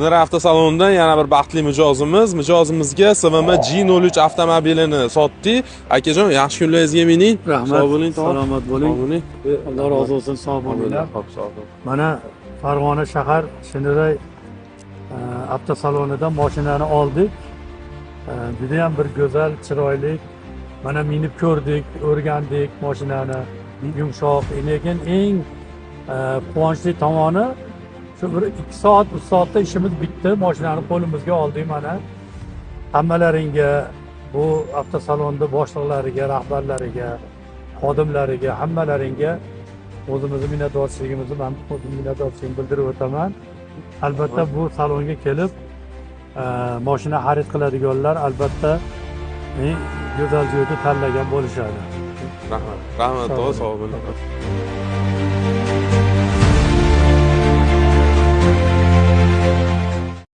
Shinray avtosalonidan yana bir baxtli mijozimiz. Mijozimizga SVM G03 avtomobilini sotdik. Akajon, yaxshi kunlaringizga mining. Rahmat. Sog' bo'ling, tog'a. Salomat bo'ling. Sog' bo'ling. Alloh rozi bo'lsin, sog' bo'linglar. Xo'p, sog' bo'ling. Mana Farg'ona shahar Shinray avtosalonidan mashinani oldik. Judayam bir go'zal, chiroyli. Mana minib ko'rdik, o'rgandik mashinani. Yumshoq, lekin eng quvonchli tomoni shu bir 2 soat, 3 soatda ishimiz bitdi. Mashinani qo'limizga oldik mana. Hammalaringga, bu avtosalonda boshliqlariga, rahbarlariga, xodimlariga, hammalaringga o'zimizni minnatdorchiligimizni, man o'zim minnatdorchiligimni bildirib o'taman. Albatta bu salonga kelib mashina xarid qiladiganlar albatta eng go'zal joyni tanlagan bo'lishadi. Rahmat. Rahmat, tog'a, sog' bo'ling.